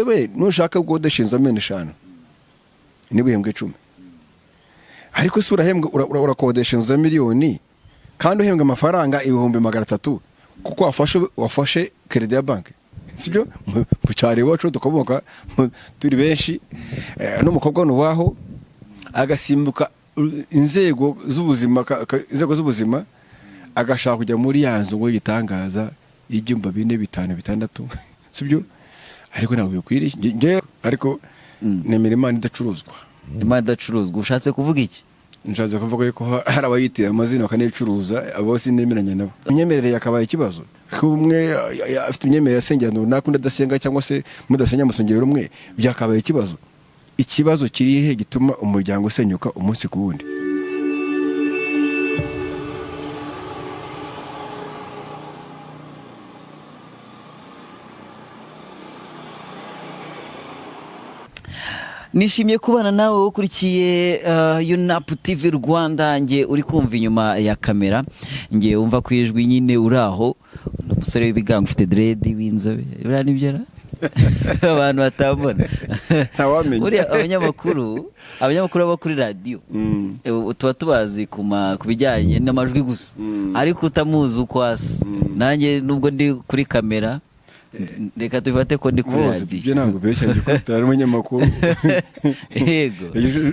We nushaka gukodesha inzu amezi 5 niba uhembwa 10, ariko se urahembwa urakodesha inzu ya miliyoni kandi uhembwa amafaranga 300,000 kuko wafashe crédit ya banki, sibyo? Mu cyaro iwacu dukomoka turi benshi, n'umukobwa waho agasimbuka inzego z'ubuzima, inzego z'ubuzima, agashaka kujya muri ya nzu ngo y'igitangaza y'ibyumba 4, 5, 6, sibyo? Ariko ntabwo bikwiriye, ariko nemera Imana idacuruzwa. Imana idacuruzwa, ushatse kuvuga iki? Nshatse kuvuga yuko hari abayitira amazina bakanicuruza, abo sinemeranya nabo. Imyemerere yakabaye ikibazo, ko umwe afite imyemerere yasengera runaka, undi adasenga, cyangwa se mudasenga musengero rumwe, byakabaye ikibazo? Ikibazo kiri he gituma umuryango usenyuka umunsi ku wundi? Nishimiye kubana nawe ukurikiye UNAP TV Rwanda. Nge uri kumva inyuma ya kamera, nge wumva ku ijwi nyine uri aho, ni umusore w'ibigango ufite dread w'inzobe. Buriya nibyo ra? Abantu batambona. Ntawamenya. Buriya abanyamakuru baba kuri radiyo tuba tubazi ku bijyanye n'amajwi gusa, ariko utamuzi uko asa. Nanjye nubwo ndi kuri kamera, reka tubifate ko ndi kuri Bose radiyo. Ibyo ntabwo ubeshya, njye ko utari umunyamakuru. Yego.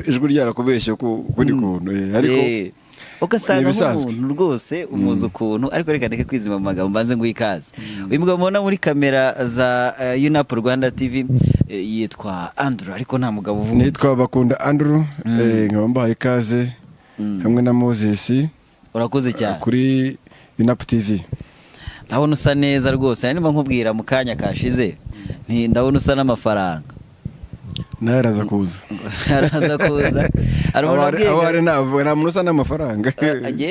Ijwi ryarakubeshya kundi kuntu, ariko ugasanga ni ibisanzwe. nk'umuntu rwose umuzi ukuntu. Ariko reka ndeke kwizima mu magambo, mbanze nguhe ikaze. Uyu mugabo mubona muri kamera za UNAP Rwanda TV yitwa Andrew, ariko nta mugabo uvuga. Nitwa Bakunda Andrew, nkaba mbahaye ikaze hamwe na Moses. Urakoze cyane. Kuri UNAP TV. Ndabona usa neza rwose. Nari ndimo nkubwira mu kanya kashize nti ndabona usa n'amafaranga. Nawe araza kuza. Araza kuza. Hari umuntu wabwiye Aho ari navuga nta muntu usa n'amafaranga.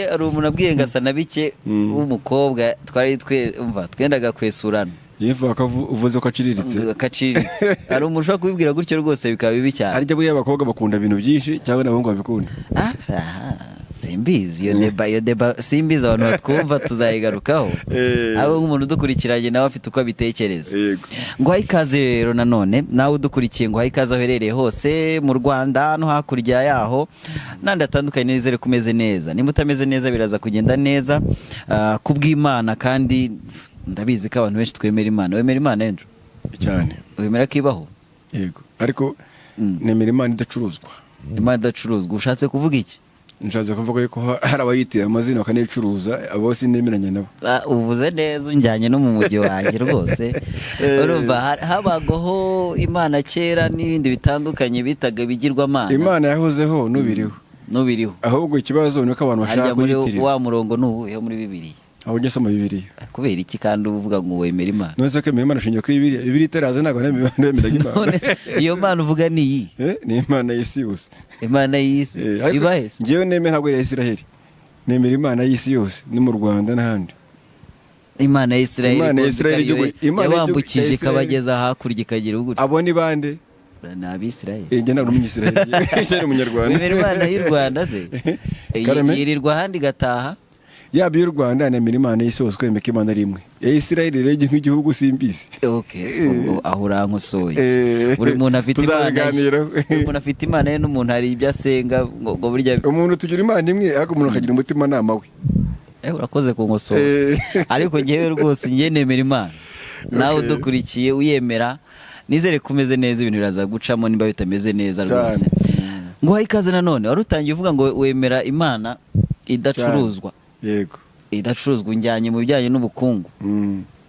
Hari umuntu abwiye ngo asa na bike w'umukobwa twari twe umva twendaga kwesurana. Yumva ko uvuze ko aciriritse. Aciriritse. Hari umuntu ushobora kubibwira gutyo rwose bikaba bibi cyane. Harya buriya abakobwa bakunda ibintu byinshi cyangwa n'abahungu babikunda? Ah, aha, simbizi iyo débat simbizi. Abantu batwumva tuzayigarukaho. Abo nk'umuntu udukurikiranye nawe afite uko abitekereza. Nguhaye ikaze rero nanone, nawe udukurikiye nguhaye ikaze aho uherereye hose mu Rwanda no hakurya yaho n'andi hatandukanye. Nizere ko umeze neza. Nimba utameze neza, biraza kugenda neza kubw'Imana, kandi ndabizi ko abantu benshi twemera Imana. Wemera Imana, Andrew? Cyane. Wemera ko ibaho? Yego, ariko nemera Imana idacuruzwa. Imana idacuruzwa, ushatse kuvuga iki? Nshatse kuvuga yuko hari abayitira amazina bakanicuruza, abo sinemeranya nabo. Ah, uvuze neza, unjyanye no mu mujyi wanjye rwose. Urumva habagaho imana kera n'ibindi bitandukanye bitaga ibigirwamana. Imana yahozeho, n'ubiriho. N'ubiriho. Ahubwo ikibazo ni uko abantu bashaka Harya muri kuyitirira. wa murongo ni uwuhe muri Bibiliya? Aho ujya asoma Bibiliya? Kubera iki kandi uvuga ngo wemera Imana? None se ko Imana ishingiye kuri Bibiliya? Bibiliya itaraza ntabwo bemeraga Imana. None iyo mana uvuga ni iyi? Ni Imana y'isi yose. Imana y'isi? Ariko Iba he se? njyewe nemera ntabwo ari iya Isiraheli, nemera Imana y'isi yose, no mu Rwanda n'ahandi. Imana ya Isirayeli? Imana ya Isirayeli, Imana y'igihugu yabambukije cya Isirayeli. ikabageza hakurya ikagira gutya. Abo ni bande? Ni Abisirayeli. Njye ntabwo ndi Umunyisiraheli, njye ni Umunyarwanda. Wemera Imana y'u Rwanda se? Karame. Yirirwa ahandi igataha. Yaba iy'u Rwanda, nemera Imana y'isi yose, kwemeka Imana ari imwe. Iya Isiraheli rero nk'igihugu simbizi. Okay, ubwo aho urankosoye. Buri muntu afite Imana ye. Tuzabiganiraho. Buri muntu afite Imana ye, n'umuntu hari ibyo asenga ngo burya. Umuntu tugira Imana imwe, ariko umuntu akagira umutimanama we. Urakoze kunkosora. Ariko njyewe rwose njye nemera Imana. Nawe udukurikiye uyemera, nizere ko umeze neza, ibintu biraza gucamo niba bitameze neza rwose. Nguhaye ikaze nanone. Wari utangiye uvuga ngo wemera Imana idacuruzwa. Yego. Idacuruzwa, unjyanye mu bijyanye n'ubukungu.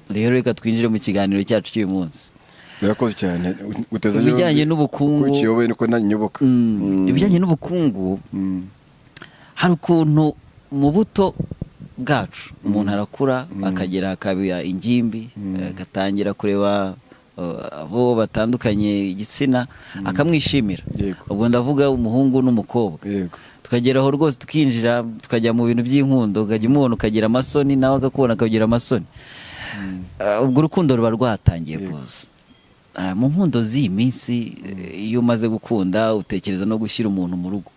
Rero reka twinjire mu kiganiro cyacu cy'uyu munsi. Birakoze cyane, uteze Ibijyanye yombi. n'ubukungu. Ko ukiyoboye niko nanjye nyoboka. Ibijyanye n'ubukungu, hari ukuntu mu buto bwacu umuntu arakura akagera akaba ingimbi, agatangira kureba abo batandukanye igitsina akamwishimira. Ubwo ndavuga umuhungu n'umukobwa. Tukagera aho rwose tukinjira, tukajya mu bintu by'inkundo, ukajya umubona ukagira amasoni, nawe akakubona akagira amasoni. Ubwo urukundo ruba rwatangiye kuza. Mu nkundo z'iyi minsi, iyo umaze gukunda utekereza no gushyira umuntu mu rugo,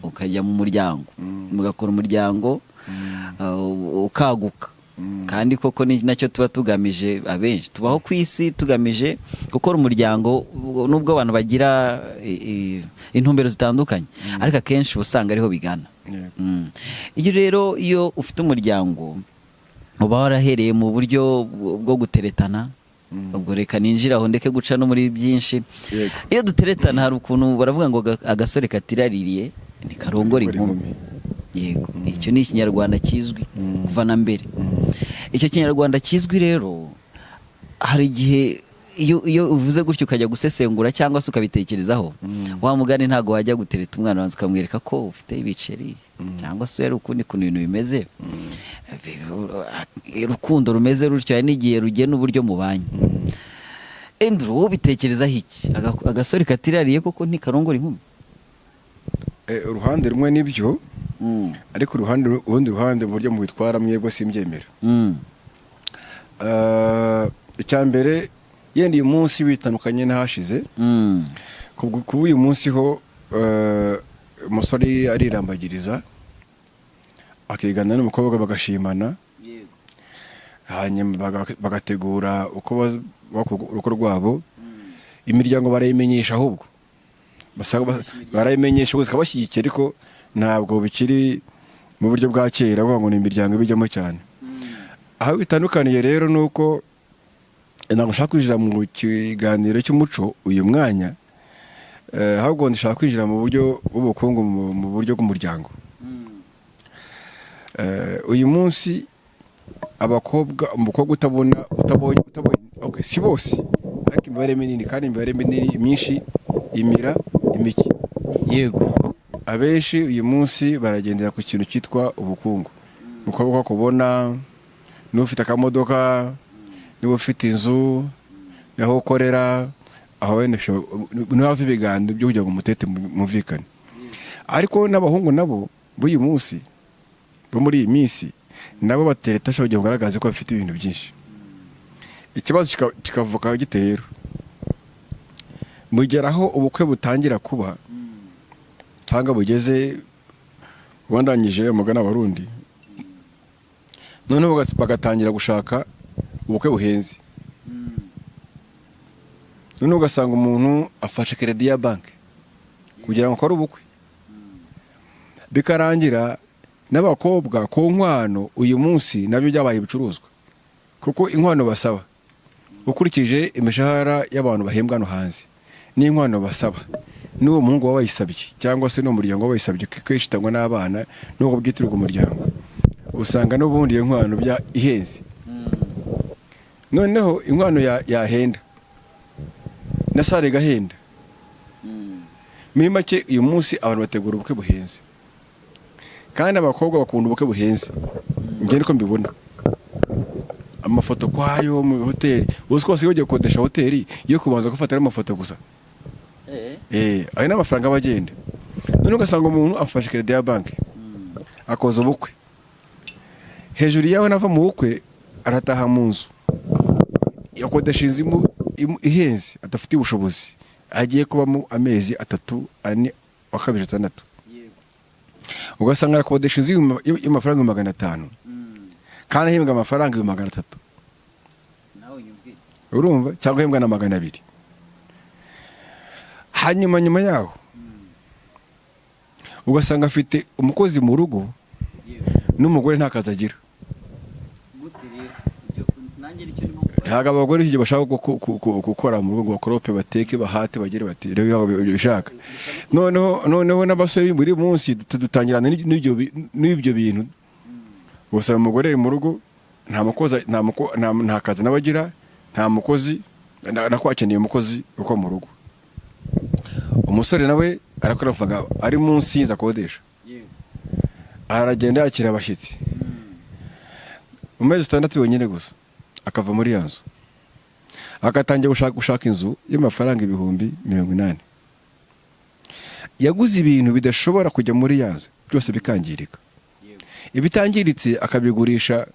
ukajya mu muryango, mugakora umuryango, ukaguka. Kandi koko ni nacyo tuba tugamije. Abenshi tubaho ku isi tugamije gukora umuryango, nubwo abantu bagira intumbero zitandukanye, ariko akenshi uba usanga ariho bigana. Iyo rero, iyo ufite umuryango, uba warahereye mu buryo bwo guteretana. Ubwo reka ninjire aho, ndeke guca no muri byinshi. Iyo duteretana, hari ukuntu baravuga ngo agasore katiraririye ntikarongora inkumi. Yego, icyo ni Ikinyarwanda kizwi kuva na mbere. Icyo Kinyarwanda kizwi rero, hari igihe iyo uvuze gutyo ukajya gusesengura cyangwa se ukabitekerezaho, wa mugani ntabwo wajya gutereta umwana, wanza ukamwereka ko ufite ibiceri cyangwa se yari ukundi kuntu ibintu bimeze. Urukundo rumeze rutyo hari n'igihe rugena uburyo mubanye. Andrew, wowe ubitekerezaho iki? Agasore katirariye koko ntikarongora inkumi? Uruhande rumwe nibyo, ariko urundi ruhande, mu buryo mubitwara mwebwe, simbyemera. Icya mbere, yenda uyu munsi witandukanye n'ahashize. Kuba uyu munsi ho umusore arirambagiriza, akigana n'umukobwa, bagashimana, hanyuma bagategura uko bakora urugo rwabo. Imiryango barayimenyesha, ahubwo barayimenyesha gusa ikabashyigikira, ariko ntabwo bikiri mu buryo bwa kera bavuga ngo ni imiryango ibijyamo cyane. Aho bitandukaniye rero ni uko ntabwo nshaka kwinjira mu kiganiro cy'umuco uyu mwanya, ahubwo ndashaka kwinjira mu buryo bw'ubukungu, mu buryo bw'umuryango. Uyu munsi abakobwa, umukobwa utabona, utabonye, okay, si bose, ariko imibare minini, kandi imibare minini myinshi imira imike. Abenshi uyu munsi baragendera ku kintu cyitwa ubukungu. Umukobwa kubona niba ufite akamodoka, niba ufite inzu, aho ukorera, aho wenda niho hava ibiganiro byo kugira ngo umutete mwumvikane. Ariko n'abahungu nabo b'uyu munsi, bo muri iyi minsi, nabo batereta ashobora kugira ngo bagaragaze ko bafite ibintu byinshi. Ikibazo kikavuka gite rero? Mugera aho ubukwe butangira kuba cyangwa bugeze wandangije umugani Abarundi, noneho bagatangira gushaka ubukwe buhenze. Noneho ugasanga umuntu afashe crédit ya banki kugira ngo akore ubukwe, bikarangira n'abakobwa ku nkwano. Uyu munsi nabyo byabaye ibicuruzwa, kuko inkwano basaba, ukurikije imishahara y'abantu bahembwa hano hanze n'inkwano basaba n'uwo muhungu waba wayisabye cyangwa se n'uwo muryango waba wayisabye, kenshi itangwa n'abana n'ubwo bwitirirwa umuryango, usanga n'ubundi iyo nkwano bya ihenze. Noneho inkwano yahenda, na salle igahenda. Muri make, uyu munsi abantu bategura ubukwe buhenze, kandi abakobwa bakunda ubukwe buhenze. Njye niko mbibona. Amafoto kwayo mu hoteli, uzi ko basigaye bagiye gukodesha hoteli yo kubanza gufatira amafoto gusa. Ayo ni amafaranga aba agenda. Noneho ugasanga umuntu afashe crédit ya banki, akoza ubukwe, hejuru yawe nava mu bukwe arataha mu nzu, yakodesha inzu ihenze adafitiye ubushobozi, agiye kubamo amezi 3, 4, akabije 6. Ugasanga arakodesha inzu y'amafaranga 500,000 kandi ahembwa amafaranga 300,000. Urumva? Cyangwa ahembwa na 200. Hanyuma nyuma yaho ugasanga afite umukozi mu rugo n'umugore nta kazi agira. Ntabwo abagore iki gihe bashaka gukora mu rugo ngo bakorope, bateke, bahate, bagire bati rero ibyo bishaka. Noneho n'abasore buri munsi dutangirana n'ibyo bintu. Usanga umugore ari mu rugo, nta mukozi, nta kazi nawe agira, nta mukozi, nako akeneye umukozi uko mu rugo. Umusore nawe arakora amafaranga ari munsi y'inzu akodesha, aragenda yakira abashyitsi. Mu mezi 6 yonyine gusa akava muri ya nzu, agatangira gushaka inzu y'amafaranga 80,000. Yaguze ibintu bidashobora kujya muri ya nzu, byose bikangirika. Ibitangiritse akabigurisha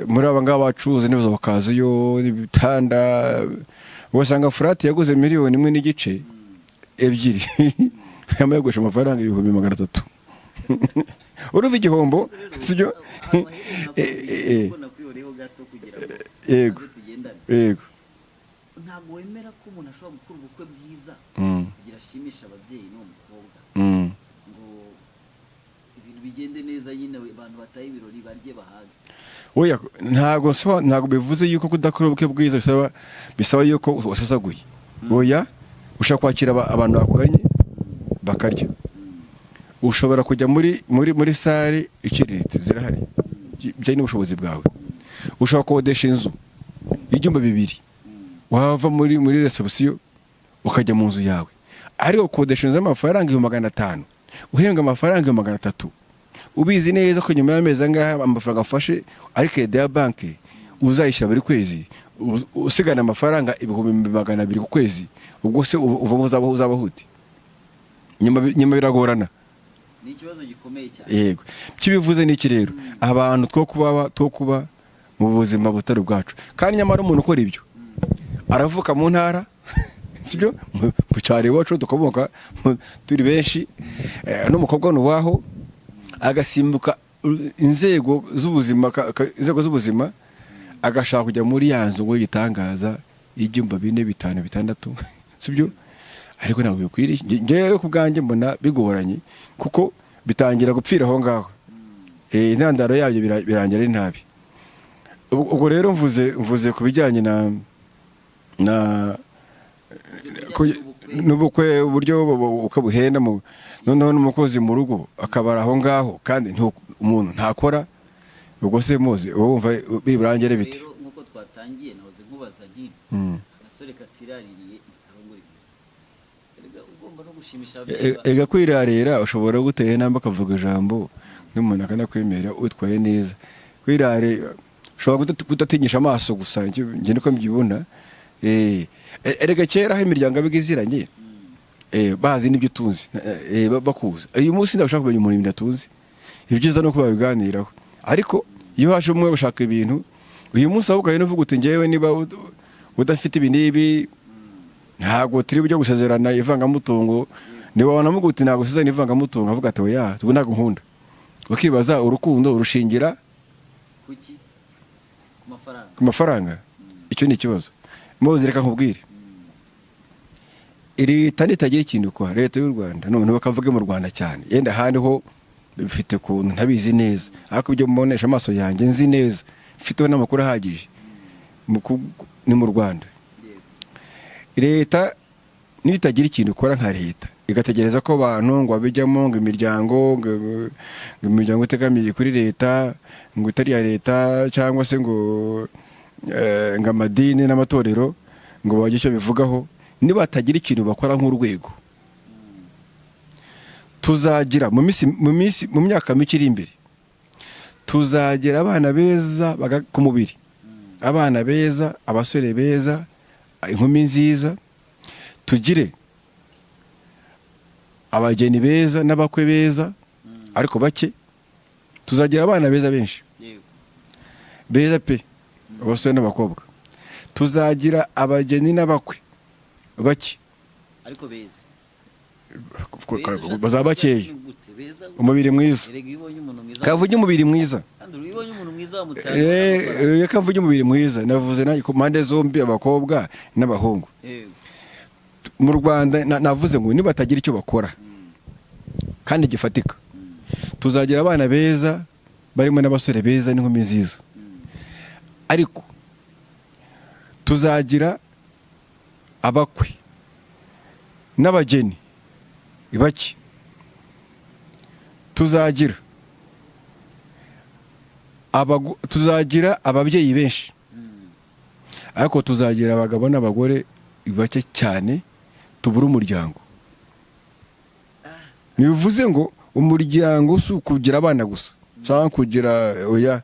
muri aba ngaba bacuruza n'izo bakaziyo ibitanda. Ugasanga flat yaguze 1.5 miliyoni, 2, yamaye yagurisha amafaranga 300,000. Urumva igihombo, sibyo? Amahirwe nakwihoreho gato kugira ngo Yego. tuze tugendane. Yego. Ntabwo wemera ko umuntu ashobora gukora ubukwe bwiza kugira ashimishe ababyeyi n'uwo mukobwa, ngo ibintu bigende neza nyine, abantu bataye ibirori, barye bahage? Oya, ntabwo bivuze yuko kudakora ubukwe bwiza bisaba yuko wasasaguye. Oya, ushobora kwakira abantu bakugannye bakarya. Ushobora kujya muri salle iciriritse, zirahari, bijyanye n'ubushobozi bwawe. Ushobora gukodesha inzu y'ibyumba bibiri, wava muri reception ukajya mu nzu yawe. Ariko gukodesha inzu y'amafaranga 500,000, uhembwa amafaranga 300,000, ubizi neza ko nyuma y'amezi angahe amafaranga afashe ari crédit ya banki uzayishyura buri kwezi, usigana amafaranga 200,000 ku kwezi, ubwo se uvamo uzabaho ute? Nyuma biragorana. Ni ikibazo gikomeye cyane. Yego, kibivuze n'iki rero? Abantu two kuba mu buzima butari ubwacu. Kandi nyamara umuntu ukora ibyo aravuka mu ntara, sibyo? Mu cyaro iwacu dukomoka turi benshi, n'umukobwa ni uwaho, agasimbuka inzego z'ubuzima, inzego z'ubuzima, agashaka kujya muri ya nzu ngo y'igitangaza y'ibyumba bine, bitanu, bitandatu, sibyo? Ariko ntabwo bikwiriye. Njyewe ku bwanjye mbona bigoranye, kuko bitangira gupfira aho ngaho. Intandaro yabyo birangira ari nabi. Ubwo rero mvuze ku bijyanye na n'ubukwe, uburyo uko buhenda, noneho n'umukozi mu rugo akabara aho ngaho, kandi umuntu ntakora. Ubwo se muzi uba wumva biri burangire bite? Rero nk'uko twatangiye, nahoze nkubaza nti agasore katiraririye ntikarongora inkumi. Erega ugomba no gushimisha ababyeyi. Ega kwirarira, ushobora gutera intambwe akavuga ijambo n'umuntu akanakwemera witwaye neza. Kwirarira ushobora kudatinyisha amaso gusa, njye niko mbyibona. Erega kera aho imiryango yabaga iziranye, bazi n'ibyo utunze, bakuzi. Uyu munsi ndashaka kumenya umuntu ibintu atunze, ibyiza ni uko babiganiraho. Ariko iyo haje umwe gushaka ibintu uyu munsi, ahubwo hari n'uvuga uti: "Ngewe niba udafite ibi n'ibi, ntabwo turi bujye gusezerana ivangamutungo." Niba wanamuga uti: "Ntabwo usezerana ivangamutungo," avuga ati: "Oya, ubu ntabwo nkunda." Ukibaza, urukundo urushingira Kuki? Ku mafaranga? Ku mafaranga. Icyo ni ikibazo. Muzi, reka nkubwire, leta nitagira ikintu ikora, leta y'u Rwanda, noneho bakavuge mu Rwanda cyane, yenda ahandi ho bifite ukuntu ntabizi neza, ariko ibyo mbonesha amaso yanjye nzi neza, mfiteho n'amakuru ahagije, ni mu Rwanda. Leta nitagira ikintu ikora nka leta, igategereza ko abantu ngo babijyamo, ngo imiryango, ngo imiryango itegamiye kuri leta, ngo itari iya leta, cyangwa se ngo amadini n'amatorero ngo bagire icyo bivugaho, nibatagira ikintu bakora nk'urwego, tuzagira mu minsi, mu myaka mike iri imbere, tuzagira abana beza ku mubiri, abana beza, abasore beza, inkumi nziza, tugire abageni beza n'abakwe beza, ariko bake. Tuzagira abana beza benshi, beza pe, abasore n'abakobwa. Tuzagira abageni n'abakwe bake, ariko beza. Bazaba bakeya. Umubiri mwiza. Erega iyo ubonye umuntu mwiza Kavuge umubiri mwiza. Kandi iyo ubonye umuntu mwiza wamutanga. Reka mvuge umubiri mwiza, navuze nanjye ku mpande zombi, abakobwa n'abahungu. Mu Rwanda navuze ngo nibatagira icyo bakora kandi gifatika, tuzagira abana beza barimo n'abasore beza n'inkumi nziza, ariko tuzagira abakwe n'abageni bake. Tuzagira ababyeyi benshi, ariko tuzagira abagabo n'abagore bake cyane, tubure umuryango. Ntibivuze ngo umuryango si ukugira abana gusa cyangwa kugira, oya.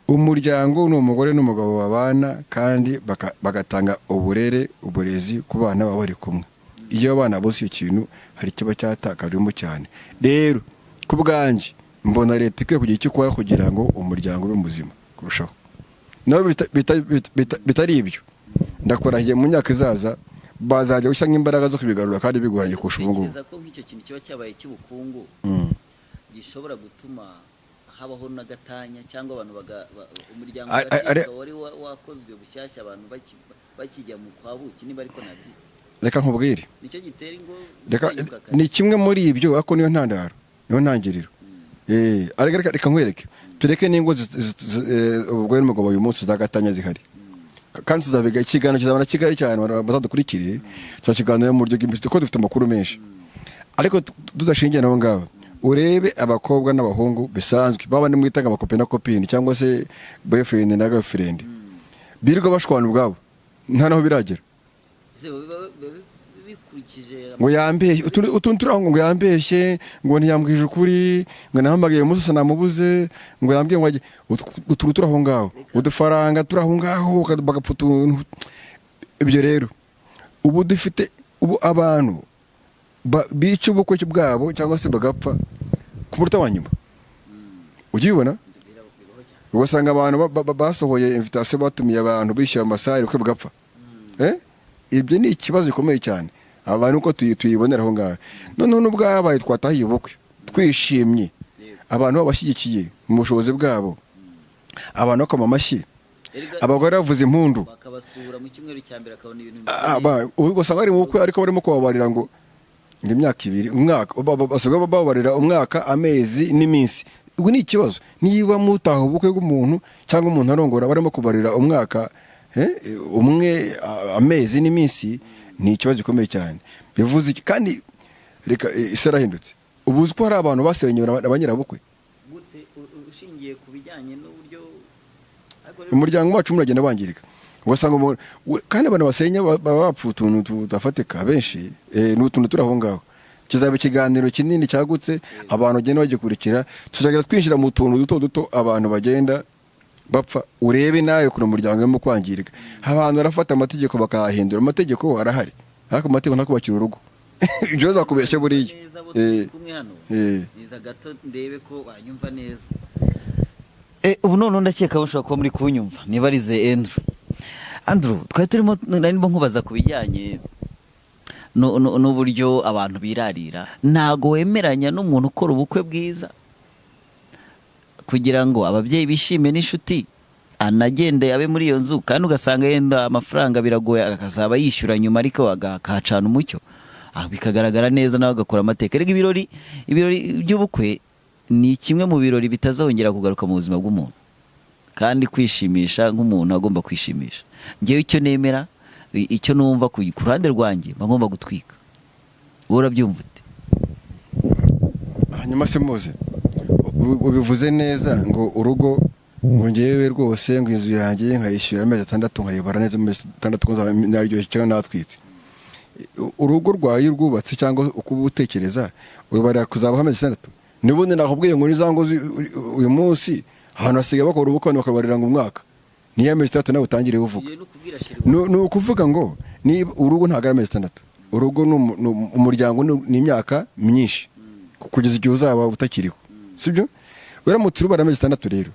Umuryango ni umugore n'umugabo babana kandi bagatanga uburere, uburezi ku bana baba bari kumwe. Iyo abana bose icyo kintu hari ikiba cyatakajwemo cyane. Rero ku bwanjye mbona leta ikwiye kugira icyo ikora kugira ngo umuryango ube muzima kurushaho. Naho bitari ibyo, ndakurahiye, mu myaka izaza bazajya gushyiramo imbaraga zo kubigarura kandi bigoranye kurusha ubu ngubu. Ntekereza ko nk'icyo kintu kiba cyabaye cy'ubukungu gishobora gutuma habaho n'agatanya, cyangwa abantu umuryango ugacika wari wakozwe bushyashya, abantu bakijya mu kwa buki, niba ariko nabyita. Reka nkubwire. Nicyo gitera ingo Reka gusenyuka kare. Ni kimwe muri ibyo, ariko niyo ntandaro, niyo ntangiriro. Ariko reka nkwereke, tureke n'ingo ubwo n'umugabo uyu munsi zagatanya zihari, kandi tuzabiga ikiganiro kizabona kigali cyane, abantu bazadukurikire, tuzakiganira mu buryo bwimbitse kuko dufite amakuru menshi, ariko tudashingiye nabo ngabo. Urebe abakobwa n'abahungu bisanzwe baba ni mwita ngo abacopain na copine, cyangwa se boyfriend na girlfriend, birirwa bashwana ubwabo, nta naho biragera. Ese biba bikurikije Ngo yambeshye, utuntu turi aho, ngo yambeshye, ngo ntiyambwije ukuri, ngo nahamagaye umunsi namubuze, ngo yambwiye ngo utuntu turi aho ngaho, udufaranga turi aho ngaho, bagapfa utuntu. Ibyo rero ubu dufite ubu abantu bica ubukwe bwabo cyangwa se bagapfa ku munota wa nyuma, ujya ubibona? Bibaho cyane. Ugasanga abantu basohoye invitation, batumiye abantu, bishyuye amasaha, ubukwe bugapfa. Ibyo ni ikibazo gikomeye cyane. Abantu uko tuyibonera aho ngaho, noneho n'ubwabaye twatahiye ubukwe twishimye, abantu babashyigikiye mu bushobozi bwabo, abantu bakoma amashyi, Erega abagore bavuza impundu, bakabasura mu cyumweru cya mbere, akabona ibintu ubu usanga bari mu bukwe, ariko barimo kubabarira ngo imyaka 2, umwaka, basigaye bababarira umwaka, amezi n'iminsi. Ubwo ni ikibazo. Niba mutaha ubukwe bw'umuntu cyangwa umuntu arongora, barimo kubarira umwaka, umwe, amezi n'iminsi, ni ikibazo gikomeye cyane. Bivuze iki? Kandi reka, isi yarahindutse. Ubu uzi ko hari abantu basenyewe na ba nyirabukwe? Gute? Ushingiye ku bijyanye n'uburyo ariko Umuryango wacu muragenda wangirika, ugasanga kandi abantu basenya baba bapfa utuntu tudafatika benshi, ni utuntu turi aho ngaho. Kizaba ikiganiro kinini cyagutse, abantu bagenda bagikurikira, tuzagenda twinjira mu tuntu duto duto abantu bagenda bapfa. Urebe nawe ukuntu umuryango urimo kwangirika. Abantu barafata amategeko bakayahindura. Amategeko arahari, ariko amategeko ntakubakira urugo. Ibyo bazakubeshya buriya. Neza abo turi kumwe hano. Niza gato ndebe ko wanyumva neza. Ubu noneho ndakeka mushobora kuba muri kunyumva. Nibarize Andrew. Andrew, twari turimo, narimo nkubaza ku bijyanye n'uburyo abantu birarira. Ntago wemeranya n'umuntu ukora ubukwe bwiza kugira ngo ababyeyi bishime n'inshuti, anagende abe muri iyo nzu, kandi ugasanga yenda amafaranga biragoye, akazaba yishyura nyuma, ariko akahacana umucyo, bikagaragara neza, nawe agakora amateka. Erega ibirori by'ubukwe ni kimwe mu birori bitazongera kugaruka mu buzima bw'umuntu, kandi kwishimisha nk'umuntu agomba kwishimisha. Ngewe icyo nemera, icyo numva ku ruhande rwanjye, mba ngomba gutwika. Wowe urabyumva ute? Hanyuma se muze ubivuze neza ngo urugo, ngo ngewe rwose ngo inzu yanjye nkayishyura amezi 6, nkayibara neza amezi 6, ko nzaba naryoshye cyangwa natwitse. Urugo rwawe iyo urwubatse cyangwa uko uba utekereza, ubarira kuzabaho amezi 6? N'ubundi nakubwiye ngo niza ngo uyu munsi ahantu hasigaye bakora ubukwe, abantu bakabarira ngo umwaka, niyo amezi 6 nawe utangire uvuga. Ugiye no kubwira chéri. Ni ukuvuga ngo niba urugo ntabwo ari amezi 6, urugo ni umuryango, ni imyaka myinshi kugeza igihe uzaba utakiriho, sibyo? Uramutse urubara amezi 6 rero,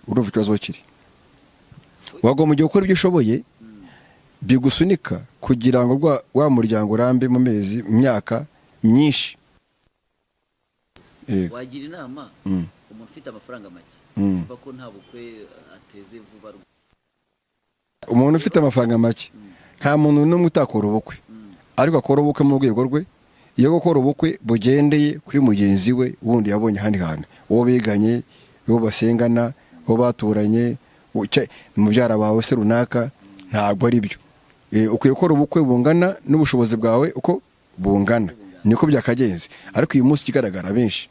urumva ikibazo kiri. Wagomba igihe gukora ibyo ushoboye bigusunika kugira ngo wa muryango urambe mu mezi, mu myaka myinshi. Yego. Wagira inama umuntu ufite amafaranga make, uva ko nta bukwe ateze vuba? Umuntu ufite amafaranga make, nta muntu n'umwe utakora ubukwe, ariko akora ubukwe mu rwego rwe. Iyo gukora ubukwe bugendeye kuri mugenzi we wundi yabonye ahandi hantu, uwo biganye, uwo basengana, uwo baturanye, mubyara wawe se runaka, ntabwo ari byo. Ukwiye gukora ubukwe bungana n'ubushobozi bwawe uko bungana, niko byakagenze. Ariko uyu munsi ikigaragara, benshi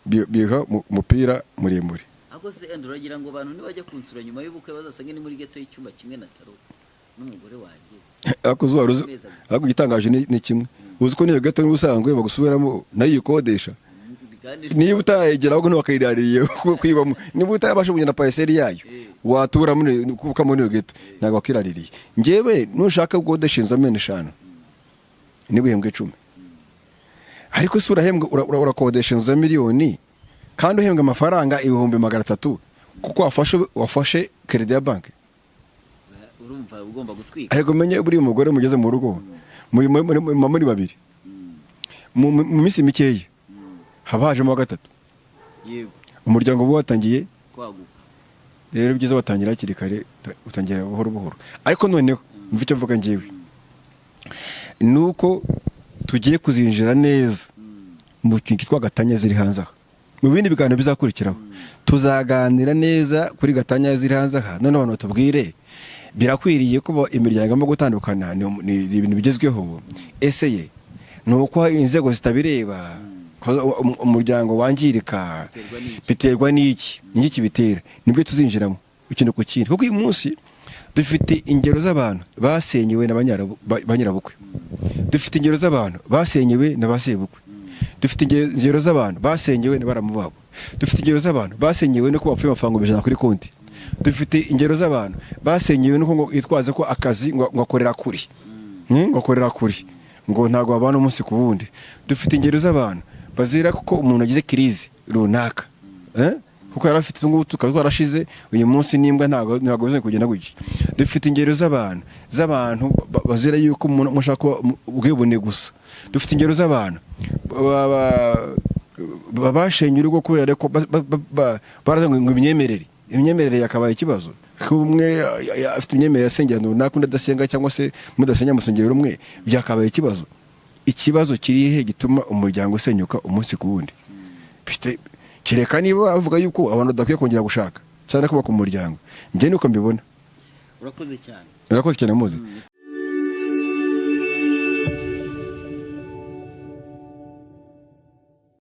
biha umupira muremure. Ahubwo se Andrew, uragira ngo abantu nibajya kunsura nyuma y'ubukwe bazasange ni muri ghetto y'icyumba kimwe na salo n'umugore wanjye? Ariko uzi wari ariko igitangaje ni kimwe: uzi ko n'iyo ghetto n'ubusanzwe bagusubiramo nayo uyikodesha? Kandi Niba utayegera ahubwo ntiwakayirariye kwibamo, niba utabasha kugenda parcelle yayo watura muri kuka muri iyo ghetto, ntabwo wakiraririye. Njyewe nushaka gukodesha inzu ameni 5, niba uhembwa 10, ariko se urahembwa urakodesha inzu ya miliyoni kandi uhembwa amafaranga 300,000, kuko wafashe crédit ya banki? Urumva ugomba gutwika. Ariko umenye buriya umugore mugeze mu rugo muri babiri, mu minsi mikeya haba hajemo wa gatatu. Umuryango uba watangiye Kwaguka. Rero byiza watangira hakiri kare, utangira buhoro buhoro. Ariko noneho mva icyo mvuga ngewe ni uko tugiye kuzinjira neza mu kintu cyitwa gatanya ziri hanze aha. Mu bindi biganiro bizakurikiraho tuzaganira neza kuri gatanya ziri hanze aha. Noneho abantu batubwire: birakwiriye ko imiryango igomba gutandukana? Ni ibintu bigezweho? Ese ye ni uko inzego zitabireba ko umuryango wangirika? Biterwa n'iki? Biterwa n'iki? Ni iki kibitera? Nibwo tuzinjiramo ikintu ku kindi, kuko uyu munsi dufite ingero z'abantu basenyewe na ba nyirabukwe, dufite ingero z'abantu basenyewe na ba sebukwe, dufite ingero z'abantu basenyewe na baramu babo, dufite ingero z'abantu basenyewe no kuba bapfuye amafaranga 100,000 kuri konti, dufite ingero z'abantu basenyewe no ngo yitwaze ko akazi ngo akorera kuri, ngo akorera kuri, ngo ntabwo babana umunsi ku wundi. Dufite ingero z'abantu bazira kuko umuntu agize crise runaka, eh? Kuko yari afite utu ngutu tukaba twarashize, uyu munsi n'imbwa ntabwo bizongera kugenda gutya. Dufite ingero z'abantu bazira yuko umuntu ashaka kuba ubwibone gusa. Dufite ingero z'abantu bashenye urugo kubera ko baraza ngo imyemerere yakabaye ikibazo, ko umwe afite imyemerere yasengera runaka, undi adasenga, cyangwa se mudasengera mu rusengero rumwe, byakabaye ikibazo. Ikibazo kiri he gituma umuryango usenyuka umunsi ku wundi? Kereka niba bavuga yuko abantu badakwiye kongera gushaka cyangwa kubaka umuryango. Njye nuko mbibona. Urakoze cyane. Urakoze cyane, muzi.